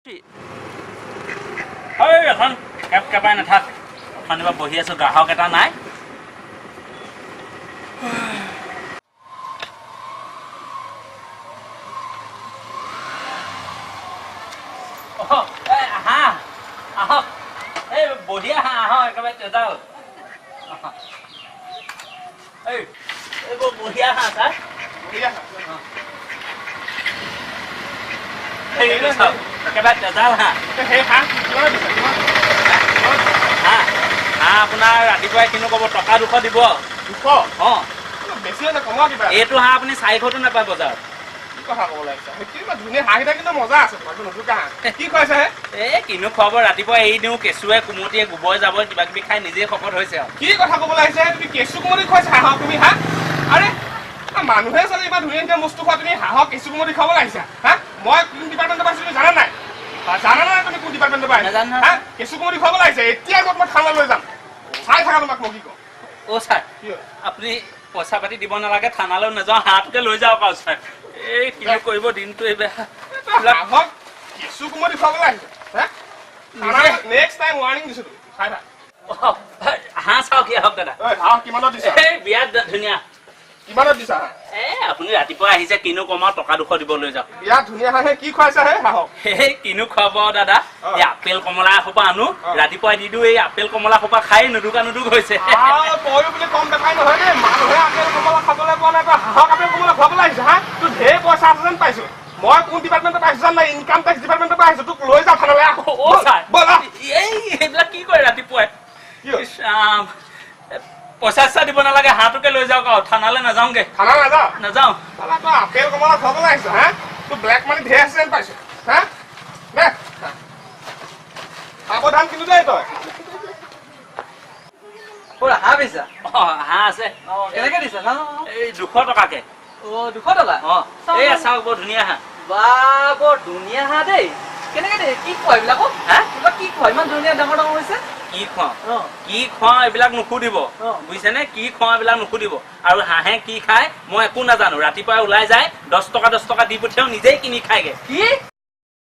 এই এখন কেপ কেপাই নাথাক, অথনিৰ পৰা বহি আছো, গ্ৰাহক এটা নাই। হাঁহ আহক, এই বঢ়িয়া হাঁহ আহক, একেবাৰে তেজাল। এই এইবোৰ বঢ়িয়া হাঁহ ছাৰ, একেবাৰে তেজাল হাঁহ। হাঁহ হাঁহ আপোনাৰ ৰাতিপুৱাই কিনো ক'ব, টকা 200 দিব। 200? অঁ, বেছি হৈছে, কমোৱা কিবা। এইটো হাঁহ আপুনি 400তো নাপায় বজাৰত। কি কথা ক'ব লাগিছে, কিবা ধুনীয়া হাঁহকেইটা কিন্তু মজা আছে। তোমাৰতো নুজুকা হাঁহ কি খুৱাইছে হে? এই কিনো খুৱাব, ৰাতিপুৱা এৰি দিওঁ, কেঁচুৱে কুমটিয়ে গোবৰ জাবৰ কিবা কিবি খাই নিজেই শকত হৈছে আৰু। কি কথা ক'ব লাগিছে, তুমি কেঁচু কুমটি খুৱাইছা হাঁহক তুমি? হা, আৰে মানুহে চালে ইমান ধুনীয়া ধুনীয়া বস্তু খোৱা, তুমি হাঁহক কেঁচু কুমটি খুৱাব লাগিছা? হা, মই কোন ডিপাৰ্টমেণ্টৰ পৰা আহিছো তুমি জানা নাই? জানা নাই তুমি কোন ডিপাৰ্টমেণ্টৰ পৰা আহিছা? হা, কেঁচু কুমটি খুৱাব লাগিছে। এতিয়া মই তোমাক থানালৈ লৈ যাম, চাই থাকা তোমাক মই কি কওঁ। অ' ছাৰ, আপুনি পইচা পাতি দিব নালাগে, থানালৈ নাযাওঁ, হাঁহটোকে লৈ যাওক আৰু ছাৰ। এই কিনো কৰিব, দিনটো এই বেয়া। হাঁহক কেঁচু কুমটি খুৱাব লাগিছে। নেক্সট টাইম ৱাৰ্ণিং দিছো, তুমি চাই থাক। হাঁহ চাওক কি আহক দাদা। হাঁহ কিমানত দিছা? এই বিৰাট ধুনীয়া। কিমানত দিছা? এ আপুনি ৰাতিপুৱা আহিছে, কিনো কমাও, টকা 200 দিব, লৈ যাওক। বিৰাট ধুনীয়া হাঁহে, কি খুৱাইছা হে হাঁহক? এই কিনো খুৱাব দাদা, এই আপেল কমলা এসোপা আনো, ৰাতিপুৱা দি দিওঁ, এই আপেল কমলা সোপা খাই নুদুকা নুদুক হৈছে। তয়ো বুলি কম বেপাৰী নহয় দেই, মানুহে আপেল কমলা খাবলৈ পোৱা নাই, তই হাঁহক আপেল কমলা খুৱাবলৈ আহিছ? হা, তোৰ ঢেৰ পইচা আছে যেন পাইছো। মই কোন ডিপাৰ্টমেণ্টৰ পৰা আহিছো জান নাই? ইনকাম টেক্স ডিপাৰ্টমেণ্টৰ পৰা আহিছো, তোক লৈ যাওঁ থানালৈ। অ' ছাৰ, এই সেইবিলাক কি কৰে ৰাতিপুৱাই? পইচা চইচা দিব নালাগে, হাঁহটোকে লৈ যাওক আৰু, থানালৈ নাযাওঁগে। থানা নাযাওঁ? নাযাওঁ। তই আপেল কমলা খুৱাবলৈ আহিছ? হা, তোৰ ব্লেক মানি ঢেৰ আছে যেন পাইছো। হা, দে সাৱধান কিন্তু দেই তই। হাঁহ বেচা? অঁ, হাঁহ আছে। কেনেকে দিছা? এই 200 টকাকে। অ', 200 টকা? অঁ, এই চাওক, বৰ ধুনীয়া হাঁহ। বা, বৰ ধুনীয়া হাঁহ দেই। কেনেকে দিয়ে, কি খোৱা এইবিলাকক? হা, এইবিলাক কি খোৱা, ইমান ধুনীয়া ডাঙৰ ডাঙৰ হৈছে? কি খুৱাওঁ কি খুৱাওঁ এইবিলাক নুসুধিব, বুজিছেনে? কি খুৱাওঁ এইবিলাক নুসুধিব। আৰু হাঁহে কি খায় মই একো নাজানো, ৰাতিপুৱাই ওলাই যায়, 10 টকা 10 টকা দি পঠিয়াওঁ, নিজেই কিনি খায়গে। কি?